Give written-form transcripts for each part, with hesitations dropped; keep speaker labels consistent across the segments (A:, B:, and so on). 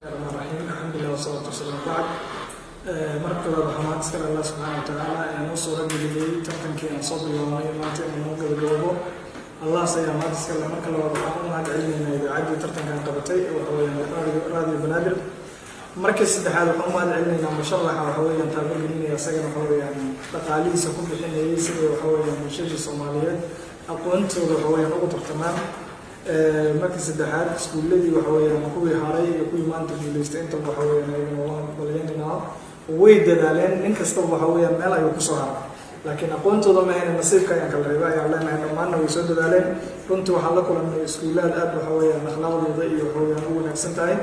A: Raxmaan raxiim, alxamdulilah wasalaatu wasalaam bacd. Marka koowaad waxaa mahad iskale Allah subxaana wa tacaala ee noo suura geliyey tartankii aan soo bilownay maanta inuu noo gabagaboobo. Allahas ayaa mahad iskale. Marka labaad waxaan u mahad celinaynaa idaacaddii tartankan qabatay, waxa weeyaan Radio Banaadir. Marka saddexaad waxaan u mahad celinaynaa musharaxa waxa weeyaan taabagelinaya, isagana waxa weeyaan dhaqaalihiisa ku bixinayay sidai waxa weeyaan bulshadii Soomaaliyeed aqoontooda waxa weeyaan ugu tartamaan. Marka saddexaad iskuulladii waxa weeyaan kuwii haray iyo kuwii maanta guuleystay intaba waxa weeyaan ayagana waan balyanayna, way dadaaleen. Nin kastaba waxa weeyaan meel ayuu kusoo haray, laakiin aqoontooda ma hayna, nasiibka ayaan kala reebay ayaan leenahay. Dhammaanna way soo dadaaleen. Runtii waxaan la kulannay iskuulaad aad waxa weeyaan akhlaaqdooda iyo waxa weeyaan u wanaagsan tahay.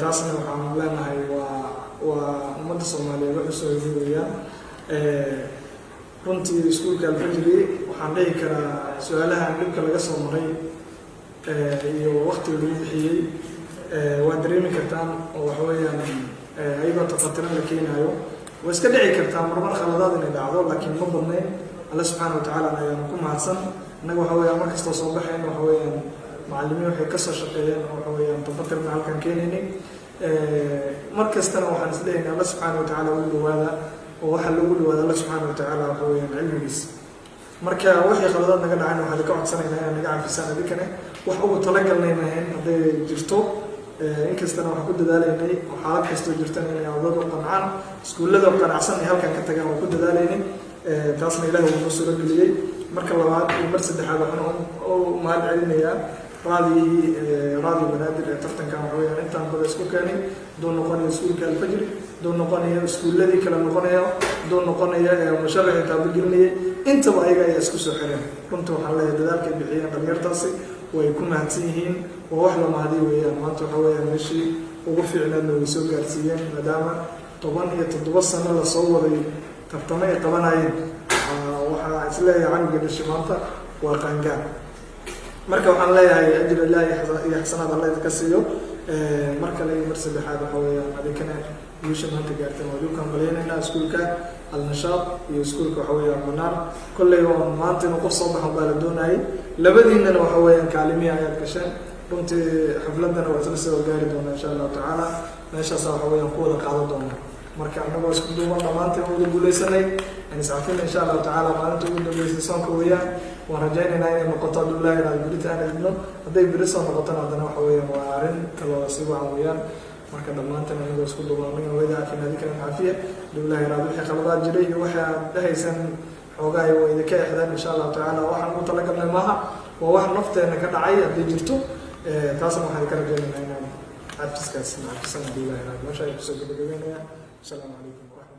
A: Taasna waxaan leenahay waa ummadda Soomaaliyeed wax usoo weeyaan. Runtii iskuulka Alfajri waxaan dhihi karaa su-aalahan dhibka laga soo maray iyo waktiga lagu bixiyey waad dareemi kartaan, oo waxa weeyaan ayadoo tafatiran la keenaayo way iska dhici kartaa marmar khaladaad inay dhacdo, laakiin ma badnayn. Alle subxaana wa tacaala ayaanu ku mahadsan. Innaga waxa weeyaan mar kastoo soo baxayn waxa weeyaan macallimiin waxay kasoo shaqeeyeen oo waxa weeyaan tafatirna halkaan keenaynay. Mar kastana waxaan isleeyahay Alle subxaana wa tacaala ugu dhawaada, oo waxaa loogu dhawaada Alle subxaana wa tacaala waxa weeyaan cilmigiisa. Marka wixii khaladaad naga dhacan waxaan ka codsanaynaa inaad naga cafisaan. Adinkane wax ugu talagalnay mahayn hadday jirto. Inkastana waxaan ku dadaalaynay oo xaalad kastoo jirtana inay ardadu qancaan, iskuullada qanacsan ay halkan ka tagaan waan ku dadaalaynay. Taasna Ilahi wuu noo suuro geliyey. Marka labaad iyo mar saddexaad waxaan u mahad celinayaa raadiyihii Radio Banaadir ee tartankan waxa weyaan intaan bada isku keenay, hadduu noqonayo iskuulka Alfajri, hadduu noqonayo iskuulladii kale noqonayo, hadduu noqonayo musharaxii taabagelinayay, intaba ayaga ayaa isku soo xireen. Runtii waxaan leeyahay dadaalkay bixiyeen dhalinyartaasi way ku mahadsan yihiin, waa wax la mahadiy weeyaan. Maanta waxa weeyaan meeshii ugu fiicnaadna way soo gaarsiiyeen, maadaama 17 sano lasoo waday tartamo ay qabanayeen. Waxaa isleeyahay canuga dhashay maanta waa qaangaar. Marka waxaan leeyahay ajir Ilaah iyo xasanaad Alla idinka siiyo. Mar kale iyo mar saddexaad waxa weeyaan adinkana guusha maanta gaarteen waa idinku hambalyaynaynaa, iskuulka Alnashaad iyo iskuulka waxa weeyaan Manaar. Kolley oo maanta inuu qof soo baxo baa la doonayay, labadiinana waxa weeyaan kaalimihi ayaad gasheen. Runtii xafladana waa isla soo gaari doonaa insha Allahu tacaala, meeshaasa waxa weeyaan ku wada qaadan doonaa. Marka annagoo isku duuban dhammaanteen wada guuleysanay aan iscafina insha Allahu tacaala. Maalinta ugu dambeysay soonka weeyaan, waan rajaynaynaa inay noqoto hadduu Ilahi inaad berita aan idno. Hadday beri soo noqotona haddana waxa weeyaan waa arrin kaloo si wacan weeyaan. Marka dhammaanteen anagoo isku duuban, anigana wayda cafina, adinkana cafiya hadduu Ilahi iraado. Wixii khaladaad jiray iyo waxa aad dhehaysan xoogaay waa idinka exdaan insha Allahu tacaala. Waxaan ugu talagalnay maaha, waa wax nafteena ka dhacay hadday jirto. Taasna waxaan ka rajaynaynaa inaan cafiskaas nacafisan haddii Ilahi iraado. Meesha ayaan kusoo gabagabeynaya. Asalaamu calaykum waraxmat